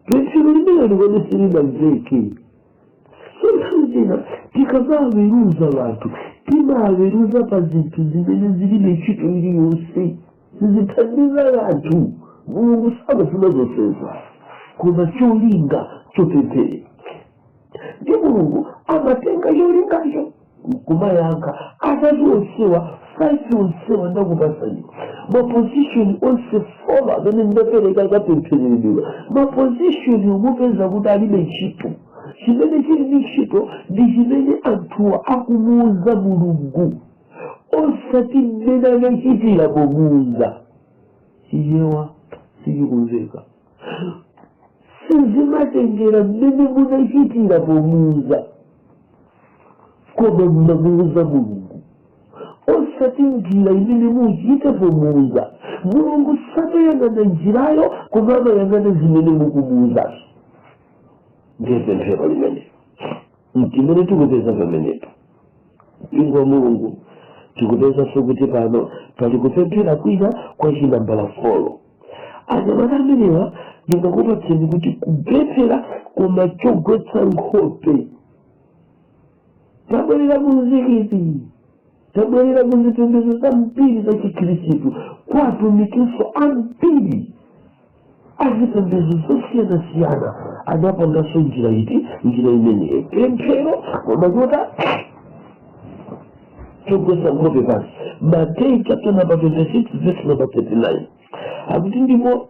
Pemphero limene likodi silinamveke. Nthawi zina tikamaweruza vanthu, timaweruza pa zinthu zimene zilibe ntchito iliyonse, sizithandiza kanthu. Mulungu samafuna zonsezo, koma cholinga chopempherera. Ndi Mulungu amatenga cholingacho. Nkumayankha atatu onsewa, 5 onsewa ndakupasani, maposition onse 4 amene ndapereka kapemphereredwa, maposition mupeza kuti alibe ntchito. Chimene chili ndi ntchito ndi chimene anthuwa akumuuza Mulungu, osati mmene anachitira pomuuza. Chichewa sichikumveka. Sizimatengera mmene munachitira pomuuza, koma mmamuuza Mulungu, osati njira imene muchite pomuuza Mulungu. Samayang'ana njirayo, koma amayang'ana zimene mukumuuzazo. Ndiye pemphero limene mtimene tikupeza pamenepo, mpingo wa Mulungu, tikupezanso kuti pano pali kupemphera kwina kwa chinambala 4. Anyamata amenewa ndingakupatseni kuti kupemphera koma chogwetsa nkhope. Tabwerera ku mzikiti, tabwerera ku zipembedzo zambiri za Chikhristu, kwa atumikinso ambiri azipembedzo zosiyanasiyana adapanganso njira iti? Njira imeneyo, pemphero koma chota chogwetsa nkhope pansi. Mateyu chapter number 26 verse number 39 akuti, "Ndipo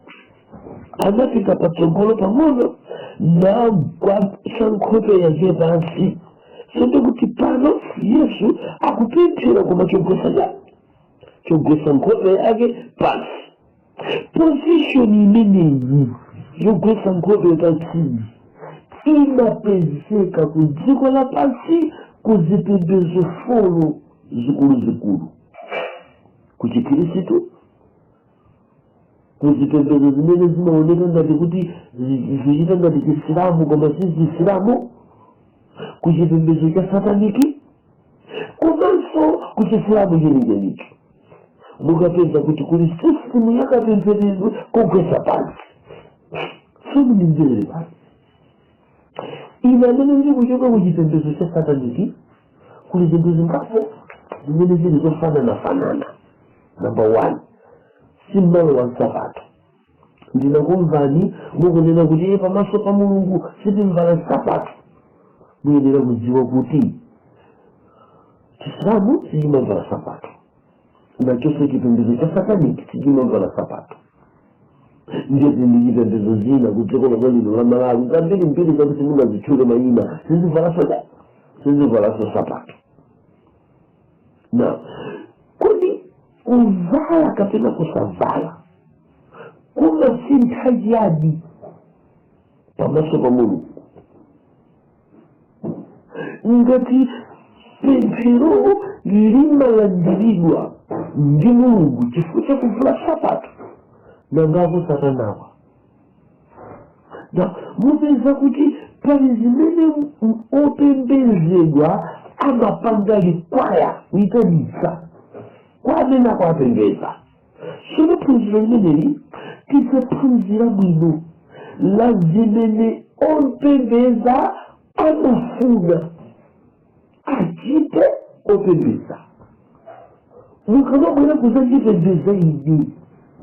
anafika patsogolo pang'ono, nagwetsa nkhope yake pansi." Sindikuti pano Yesu akupemphera koma chogwetsa cha chogwetsa nkhope yake pansi. Position imeneyi yogwetsa nkhope pansi imapezeka ku dziko lapansi ku zipembedzo 4 zikuluzikulu: ku Chikhristu, ku zipembedzo zimene zimaoneka ngati kuti zichita ngati Chisilamu koma si Chisilamu, ku chipembedzo cha sataniki, komanso ku Chisilamu chenichenicho. Mukapeza kuti kuli system yakapempheredwe kogwetsa pansi. Simundimverere pano, ine amene ndili kuchoka ku chipembedzo cha sataniki, kuli zinthu zingapo zimene zili zofananafanana. Number one, simmalowa nsapato. Ndinakumvani mukunena kuti, "Eh, pamaso pa Mulungu sitimvala nsapato." Muyenera kudziwa kuti Chisilamu sichimavala sapato, nachonso chipembedzo cha sataniki sichimavala sapato. Ndiyeti ndi chipembedzo zina ku dziko lomwe lino la Malawi zambiri mbiri zakuti mungazitchule mayina, sizivalaso sapato. Na kodi kuvala kapena kusavala kumasintha chiyani pamaso pa Mulungu ngati pemphero limalandiridwa ndi Mulungu chifukwa chakuvula sapato? Nangako satanawa na mupeza kuti pali zimene opembedzedwa amapanga require, kuyitanitsa kwa amene akuapembedza. Sono phunziro limeneli tidzaphunzira bwino la zimene opembedza amafuna achite opembedza. Mukamabwera kuzachipembedza ine,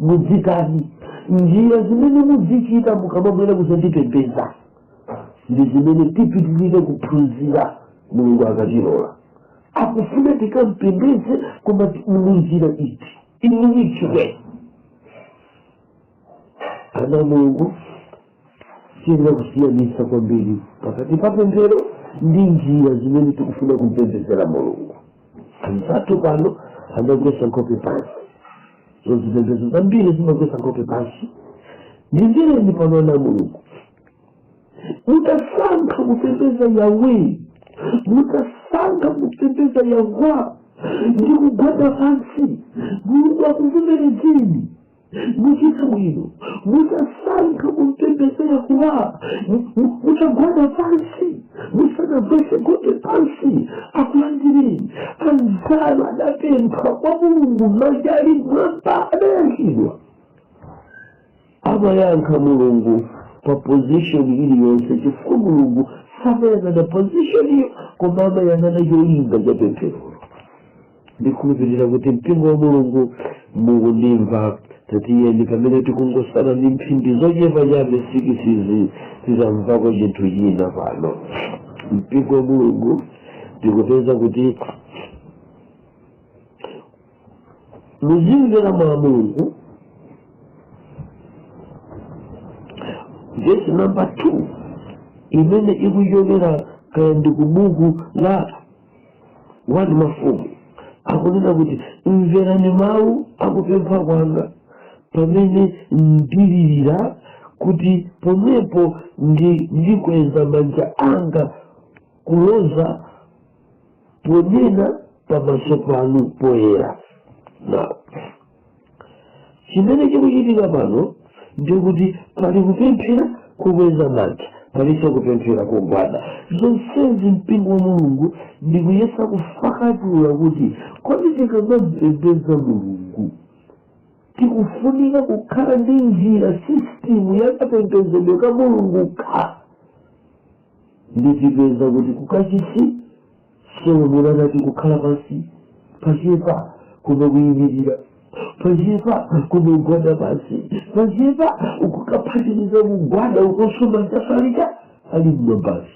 mudzitani? Njira zimene mudzichita mukamabwera kuzachipembedza ndi zimene tipitirire kuphunzira Mulungu akatilola. Akufuna tikampembedze, koma munjira iti? In which way? Ana Mulungu, tiyenera kusiyanitsa kwambiri pakati pa pemphero ndi njira zimene tikufuna kumpembedzera Mulungu. Anzathu pano anagwetsa nkhope pansi. So zipembedzo zambiri zimagwetsa nkhope pansi. Ndimvereni pano, ana Mulungu, mutasankha kupembedza Yawe, mutasankha kupembedza Yahwa ndi kugwada pansi, Mulungu akuvomerezeni, muchita bwino. Mutasankha kumpembedza Yahuwa mutagwada pansi, musanagwetse nkhope pansi, akulandireni. Anzanu adapempha kwa Mulungu manja ali mwamba, adayankhidwa. Amayankha Mulungu pa position iliyonse, chifukwa Mulungu samayang'ana position iyo, koma amayang'ana cholinga cha pemphero. Ndikhulupirira kuti mpingo wa Mulungu mukundimva. Tatiyeni, pamene tikungosala ndi mphindi zochepa chabe 6 izi, tizamvako chinthu china pano. Mpingo wa Mulungu, Tikupeza kuti muzimvera mawu a Mulungu. Vesi namba 2 imene ikuchokera kaya ndi ku buku la 1 Mafumu akunena kuti, mverani mawu akupempha kwanga pamene ndilirira, kuti pomwepo ndikweza manja anga kuloza ponena pamaso panu poyera. Now, chimene chikuchitika pano ndikuti pali kupemphera kukweza manja, palinso kupemphera kogwada. Zonsezi, mpingo wa Mulungu, ndikuyesa kufakatula kuti kodi tikamapembedza Mulungu tikufunika kukhala ndi njira, system yakapembedzedwe ka Mulungu ka. Nditipeza kuti kukachisi Solomoni anati kukhala pansi pachepa koma kuyimirira pachepa koma kugwada pansi pachepa, ukukaphatikiza kugwada ukonso manja salika ali mmwambasi.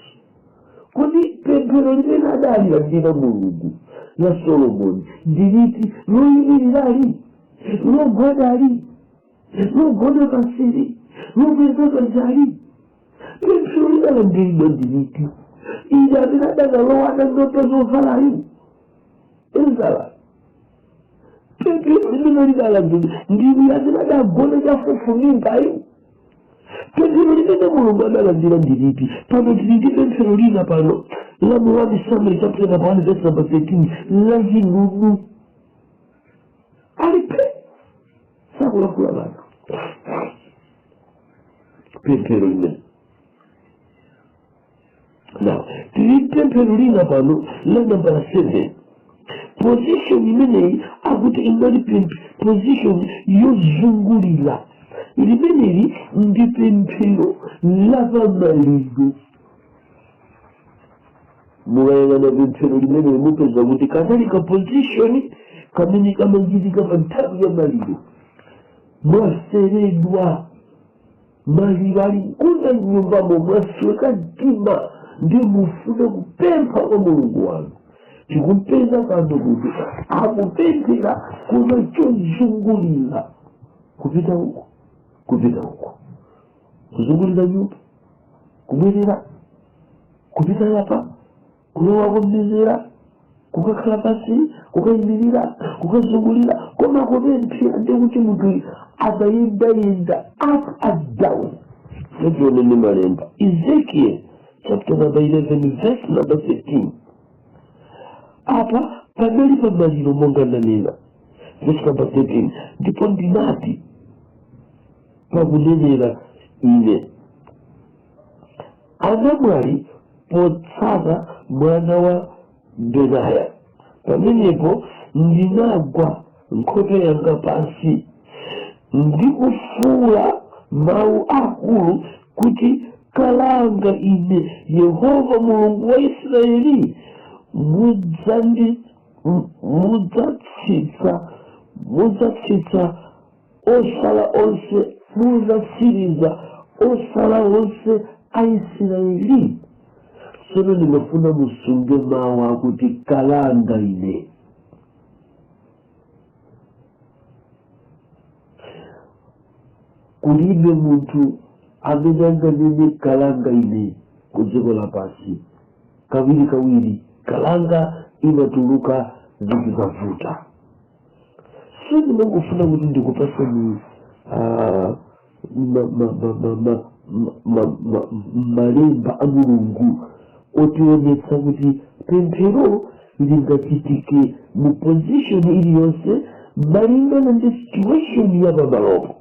Kodi pemphero limene adalilandira Mulungu la Solomoni ndiliti? Loyimirirali, logwadali, logwada pansili, lokweza manjali? Pemphero lidalandiridwa ndiliti? Ili amene adakalowa adang'amba zovalayu Ezara, pemphero limene lidalandiridwa ndili amene adagona chafufumimbayu? Pemphero limene Mulungu adalandira ndiliti? Pano tili ndi pemphero lina pano la mu 1 Samuel chapter number 1 verse number 13 la chinunu alipe sakulankhula kanthu. Pemphero limene now tili pemphero lina pano la nambala 7. Position imeneyi akuti inali position yozungulira. Limeneli ndi pemphero lapamaliro. Mukayang'ana pemphero limeneli mupeza kuti kanali ka position kamene kamachitika pa nthawi ya maliro. Mwaferedwa, maliro ali nkunda mnyumbamo, mwasweka mtima, ndi mufune kupempha kwa Mulungu wanu. Tikumpeza pano munthu akupemphera koma chozungulira, kupita uku, kupita uku, kuzungulira nyumba, kubwerera, kupita yapa, kulowa kumizera, kukakhala pansi, kukayimirira, kukazungulira, koma kupemphera. Ndikuti munthu amayendayenda up and down. Tationeni malemba, Ezekiel chapter number 11 verse number 13. Apa panali pamaliro monga ndanena. Verse number 13: ndipo ndinati pakunenera ine anamwali potsata mwana wa Benaya, pamenepo ndinagwa nkhope yanga pansi ndikufuula mawu akulu kuti, kalanga ine, Yehova Mulungu wa Israeli, mudzatsitsa osala onse, mudzatsiriza osala onse a Israeli? Tsono ndimafuna musunge mawu akuti kalanga ine. Kulibe munthu amene anganene kalanga ine ku dziko lapansi kawirikawiri. Kalanga imatuluka zinthu zavuta. Sindimangofuna kuti ndikupasani malemba a Mulungu otionetsa kuti pemphero lingachitike mu position iliyonse malingana ndi situation ya pamalopo.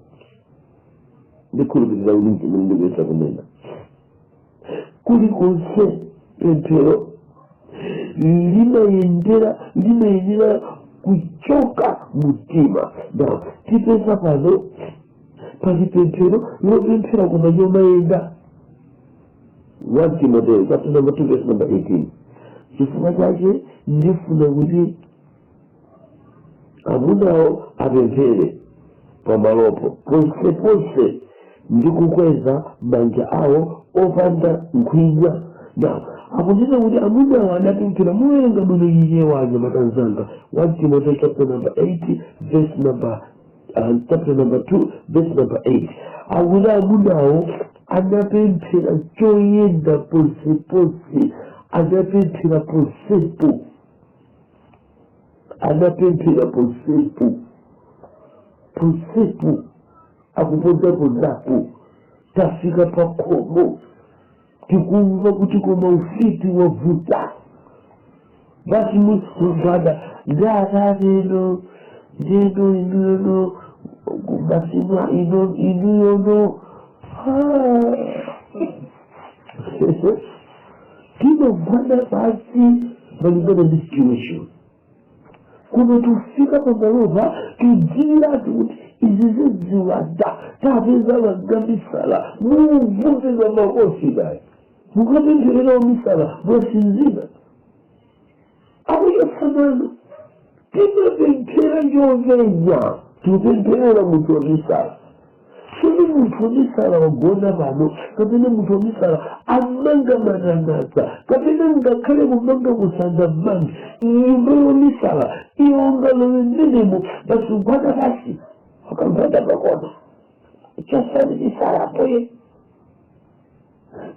Ndikhulupirira kuti chimene ndikuyesa kunena, kulikonse pemphero limayendera, limayenera kuchoka mtima. Now tipeza pano pali pemphero lopemphera koma chomayenda. 1 Timoteo chapter number 2 verse number 18: chifukwa chake ndifuna kuti amunawo apemphere pamalopo ponseponse ndi kukweza manja awo opanda nkhwinya. Now Akunena kuti amunawo anapemphera. Muwerenga bwino Chichewa, anyamata anzanga. 1 Timothy chapter number 8 verse number chapter number 2 verse number 8, akuti amunawo anapemphera choyenda ponseponse, anapemphera ponsepo, anapemphera ponsepo, ponsepo akupondapondapo. Tafika pakhomo, tikumva kuti koma ufiti wavuta, basi mugwada ndi atateno ndeno inuyono basi ino inuyono timagwada pasi malingana ndi situation. Kuno tufika pamalopa, tudziwiratu kuti izi ziziwanda, tapeza wangamisala, muvutira makofi naye, mukapempherera wamisala, mwasinzina akuchotsamano. Timapemphera chovenya, tikupempherera munthu wamisala. Sini munthu wamisala wagona pano, kapena munthu wamisala amanga matangadza, kapena ngakhale kumanga kusanga mmange nyumba yomisala, iwo ngalowe mmenemo, basi kugwada pasi, akagwada pakona, chosani misala poye.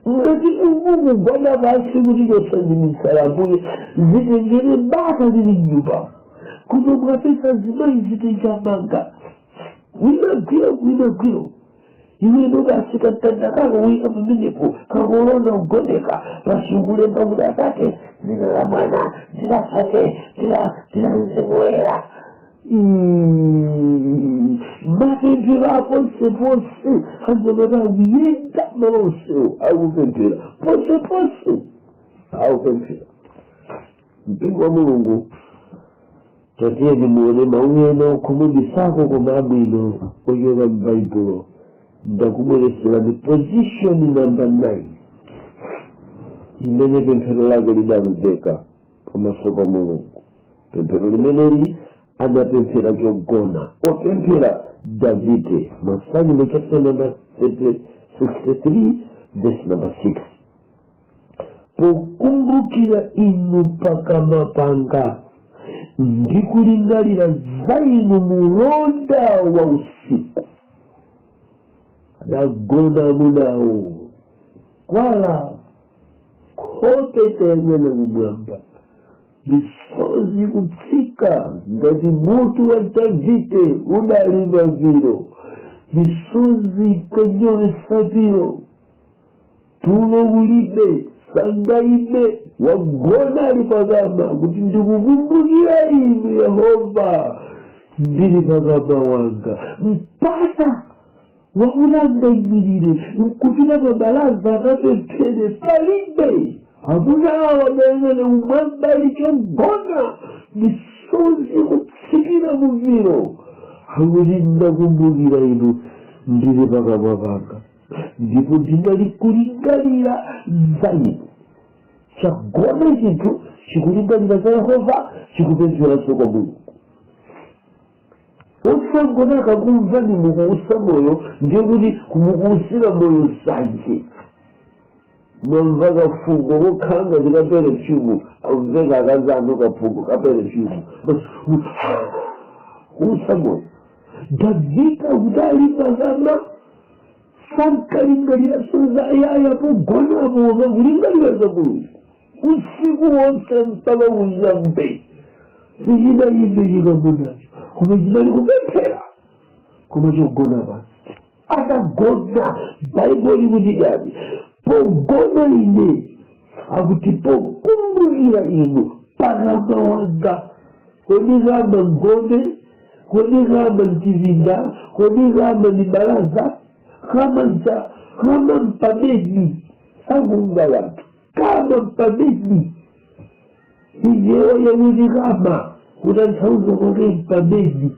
Ngati ukugwada pasi kuti chosani misala mbuye, zitengere bata lili mnyumba kuno. Mwapeza zimayi zitenjamanga, winagwira winagwira, iweno basi katanda kako wika pamenepo, kakolona ugoneka basi, ukulemba kuti Atate, dzina la Mwana, dzina Tate, dzina Mzimu Woyera. Mapemphero aponseponse, anyamata akuyenda malo onsewo, akupemphera ponseponse, akupemphera. Mpingo wa Mulungu, tatiyeni muone mawu ena okhumudwisako koma abwino ochoka m'Baibulo. Ndakubwereserani position number 9 imene pemphero lake lidamveka pamaso pa Mulungu. Pemphero limeneli anapemphera chogona, opemphera Davide, Masalimo chapter number 63 verse number 6: "Pokumbukira inu pakama panga, ndi kulingalira za inu mulonda wa usiku." Adagona amunawo kwala, nkhope tayang'ana kumwamba, misozi kutsika ngati mutu wa Davide udali mapiro, misozi ikanyowesa piro, tulo kulibe, sangaibe, wagona ali pakama kuti ndikukumbukira inu Yehova ndili pakama wanga. Mpata wakulanga imirire nkupita pabalaza akapemphere palibe. Amuna awa dayang'ana kumwamba ali chogona, misozi kutsikira muviro, akuti ndakumbukira inu ndili pakamwa panga, ndipo ndinali kulingalira za inu. Chagona chinthu chikulingalira za Yehova, chikupempheranso kwa Mulungu. Usangona akakumva ni mukuusa moyo, ndiye kuti kumukuusira moyo sanje. Mwamva kafungo kokhala ngati ka perfume, amveka akazanu kafungo ka perfume, kuusa moyo. Davida kuti ali pakama sankalingalira za yaya pogonapo, kulingalira za Mulungu usiku wonse mpaka kuyambe. Sichinayimbe chikamunacho, koma chinali kupemphera, koma chogona pasi. Atagona, Baibulo likuti chani? Pogona ine, akuti pokumbukira inu pakama wanga. Kodi kama ngome? Kodi kama mchipinda? Kodi kama ni balaza? Kama ncha kama mpabedi, sakumva wanthu. Kama mpabedi, iyewo yakuti kama kutanthauza kwake mpabedi,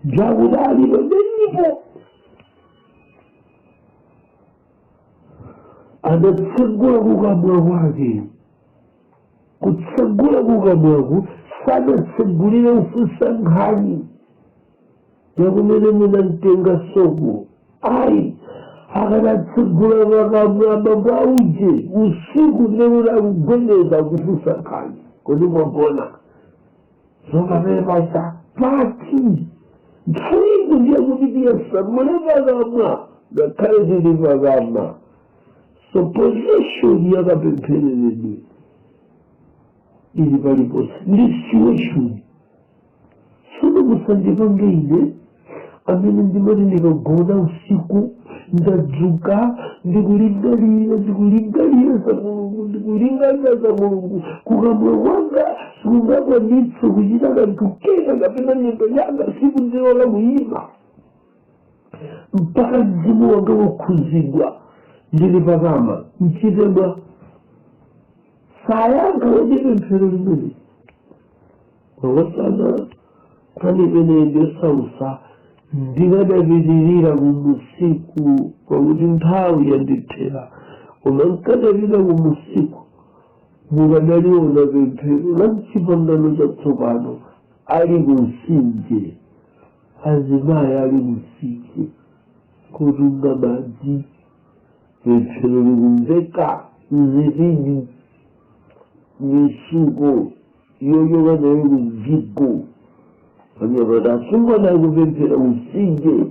byakuti ali pabedipo adatsegula kukamwa kwake. Kutsegula kukamwaku sadatsegulire kufunsa nkhani yakumene munamtenga soko, ayi. Akadatsegula pakamwa abambo auje usiku, ndekuti akugwedeza, kufunsa nkhani: "Kodi mwagona?" Zokapepasa pati nthawi ndiye kuti tiyasamule pakamwa, ngakhale tili pakamwa. So position yakapemphereredwe ili paliponse ndi situation. Tsono musandipange ine amene ndimati ndikagona usiku, ndadzuka ndikulingalira, ndikulingalira za Mulungu, ndikulingalira za Mulungu, kukamwa kwanga sikungakwanitse kuchita kanthu kena, kapena miyendo yanga sikudzilola kuyima mpaka mzimu wanga wakhuzidwa. Ndili pakama mchitedwa sayankha wachipemphero limene makosana. Nkhani imeneyi ndiyosausa, ndikadapitirira kumusiku, pakuti nthawi yandithera. Koma nkadapita kumusiku, mukadaliona pemphero la mchipangano chatsopano ali kumsinje, azimayi ali kumsinje kutunga madzi, pemphero likumveka mzitini, misuko yoyoka nayo kumjigo. Anyamata asungwana kupemphera kumsinje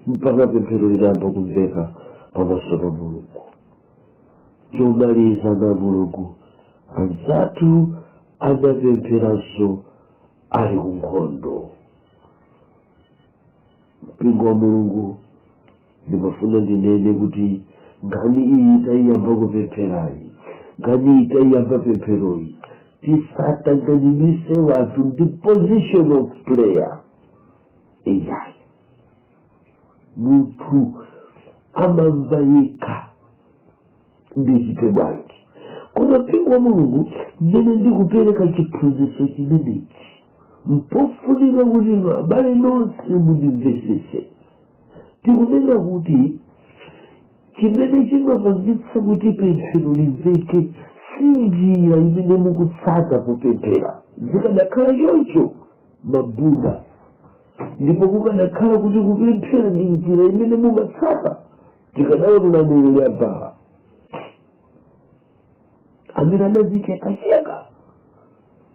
mpaka pemphero litayamba kumveka pamaso pa Mulungu. Chomaliza na Mulungu, anzathu anapempheranso ali ku nkhondo. Mpingo wa Mulungu, ndimafuna ndinene kuti nkhani iyi tayiyamba kupempherayi, nkhani iyi tayiyamba pempheroyi, tisatanganidwise wanthu ndi position of prayer iyayi. Munthu amamva yekha, ndichite bwanji? Koma mpingo wa Mulungu, mmene ndikupereka chiphunzitso chimenechi, mpofunika kuti abale nonse mundimvesese. Tikunena kuti chimene chimapangitsa kuti pemphero limveke si njira imene mukutsata kupemphera. Zikadakhala choncho, Mabuda, ndipo kukanakhala kuti kupemphera ndi njira imene mumatsata, tikadaona aneneri a Baala amene anazichekacheka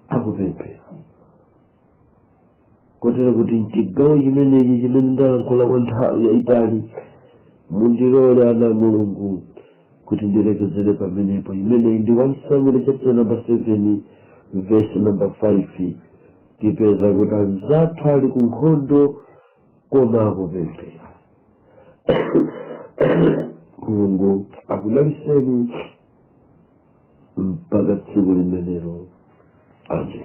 akupemphera. Kotero kuti mchigawo chimenechi chimene ndalankhula kwa nthawi yayitali, mundilole ana a Mulungu kuti ndilekezere pamenepo. Imeneyi ndi 1 Samuel chapter number 7 verse number 5. Tipeza kuti anzathu ali ku nkhondo koma akupemphera. Mulungu akudaliseni mpaka tsiku limenelo. Amen.